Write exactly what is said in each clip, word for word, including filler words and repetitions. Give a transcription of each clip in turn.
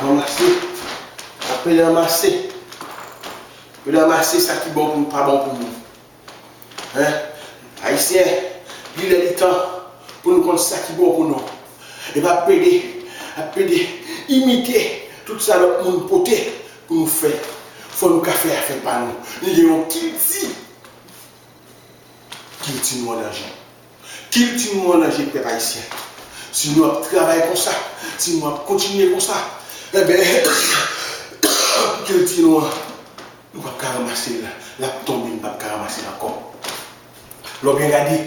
Ranmase, apre ranmase, ranmase sa ki bon pou nou, pa bon pou nou. Hein? Ayisyen, li lè li tan pou nou konn sa ki bon pou nou. E pa ap plede, ap plede imite tout sa lòt moun pote pou nou fè. Fò nou ka fè afè pa nou. Nou gen yon kilti. Kilti nou an danje. Kilti nou an danje, pèp ayisyen. Si nou ap travay konsa, si nou ap kontinye konsa, enben, kilti nou an, nou p ap ka ranmase l. L ap tonbe, nou p ap ka ranmase l ankò. Lè w byen gade,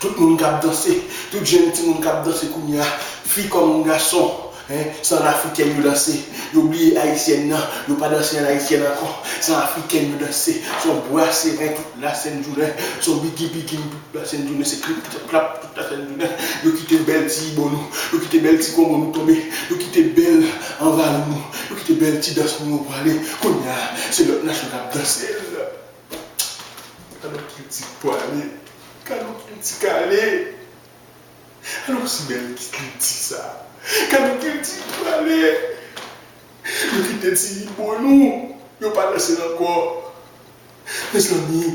tout moun k ap danse, tout jèn timoun k ap danse kounye a, fi kòm gason, hein, se an afrikèn yo danse. Yo bliye ayisyèn nan, yo pa danse an ayisyèn ankò. Se an afrikèn yo danse, se yon bwa seren tout lasennjounen, se yon bigi bigi tout lasennjounen, se klip klap klap tout lasennjounen. Yo kite bèl ti ibo nou, yo kite bèl ti kongo nou tonbe, yo kite bèl anvalou nou, yo kite bèl ti dans nou yo prale. Kounye a, se lòt nasyon k ap danse l. Gade yon kilti k prale, gade yon kilti k ale. Alò si bèl kilti sa. Gade kilti prale. Yo kite ti ibo nou. Yo pa danse l ankò. Mezanmi,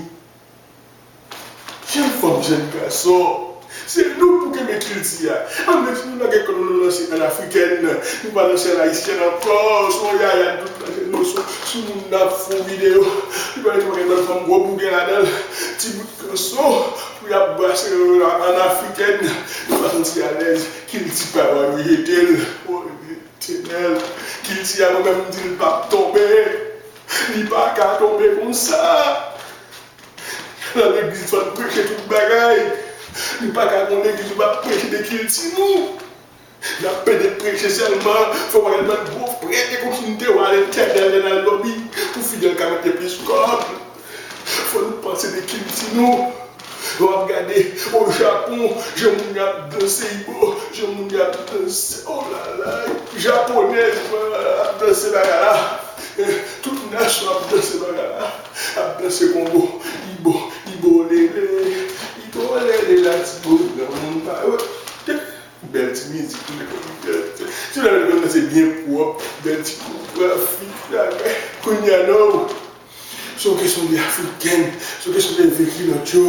jèn fanm, jèn gason, se nou pou kenbe kilti a. Ann mete nou lage kò nou nan danse an afrikèn. Nou pa danse an ayisyèn ankò. Se yon yaya nou tout lage nou sou, sou moun n ap fè yon videyo. Li pa mete yon pakèt lòt fanm gwo bougen ladan l. Ti bout kanson. Pou y ap brase yo la an afrikèn, yo pa santi alèz, kilti pa yo a yo jete l. O Letènèl, kilti a mwen menm m di l p ap tonbe. Li pa ka tonbe konsa. Nan legliz fò n preche tout bagay. Nou pa ka gon legliz nou p ap preche de kilti nou. N ap pede preche sèlman, fò w al nan gwo prèt e kontinite w ale tèdèl nan lobi pou fidèl ka mete plis kòb. Fò nou panse de kilti nou. W ap gade o Japon, jan moun yo ap danse ibo, jan moun yo ap danse, oh la la, japonèz ap danse bagay la. Tout nasyon ap danse bagay la, ap danse kongo, ibo, ibo lele, ibo lele la ti bo granmoun pa yo. Bèl ti mizik, ti lè lè se byen pwòp, bèl ti koregrafi. Kounye a non. Se yon kesyon de afriken, se yon kesyon de vin kilòt yo.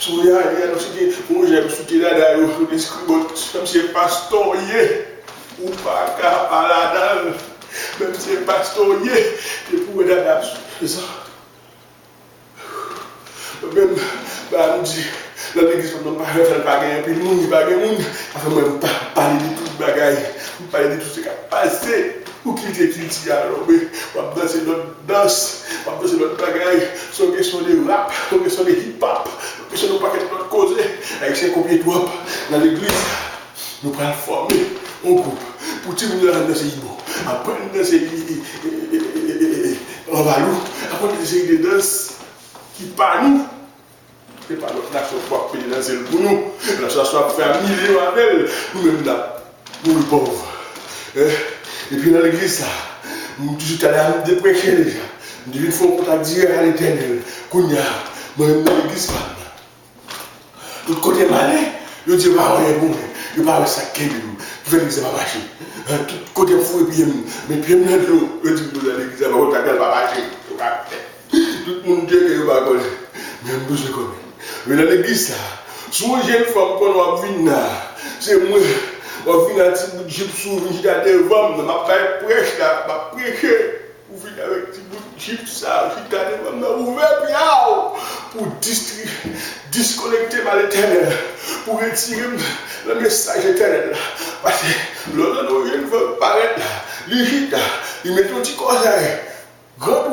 Se yon yaya, nou se te yon jèn sou te dada yo, sou te skribòt, menm si se pastè w ye, ou pa ka pa ladan l. Menm si se pastè w ye, te pou wè dada ap sou. Se sa. Mwen menm, ba m di, nan legliz pa m nan pa fè l pa gen anpil moun, li pa gen moun. Afè mwen, m pa pale de tout bagay. M pale de tout sa k ap pase. Ou kilti kilti a, non, men w ap danse lòt dans, w ap danse lòt bagay. Se yon kesyon de rap, se yon kesyon de hip hop, se yon kesyon de yon pakèt lòt koze. Ayisyen konpye twòp nan legliz. Nou pral fòme yon gwoup pou timoun yo aprann danse ibo, aprann danse i- i- i- i- i- i- anvalou, aprann danse de dans ki pa nou. Se pa lòt nasyon k ap peye danse l pou nou. Nasyon sa ap fè milyon avè l. Nou menm n ap mouri pòv. Eh, epi nan legliz sa, m toujou talè a m te preche deja. M te vin fè yon kontak dirèk a Letènèl. Kounye a, mwen menm nan legliz pa m nan. Tout kote m ale, yo di yo pa wè anyen pou mwen. Yo pa wè sa k kenbe m. Ki fè legliz la pa mache. Tout kote m foure pye m, met pye m nan dlo, yo di m pou nan legliz la, pa konn sa k fè l pa mache. Yo pa fè. Tout moun tcheke, yo pa konnen. Men m bezwen konnen. Men nan legliz sa, si w yon jèn fanm konnen w ap vin la, se mwen. W ap vin ak ti bout jip sou ou, vin chita devan m, m ap bay prèch la, m ap preche. Ou vin avèk ti bout jip sa, chita devan m nan, ouvè pye w pou distri- diskonekte m a Letènèl, pou retire m nan mesaj Letènèl la. Paske lè w tande yon jèn fanm parèt la, li chita, li met yon ti kòsèy, gran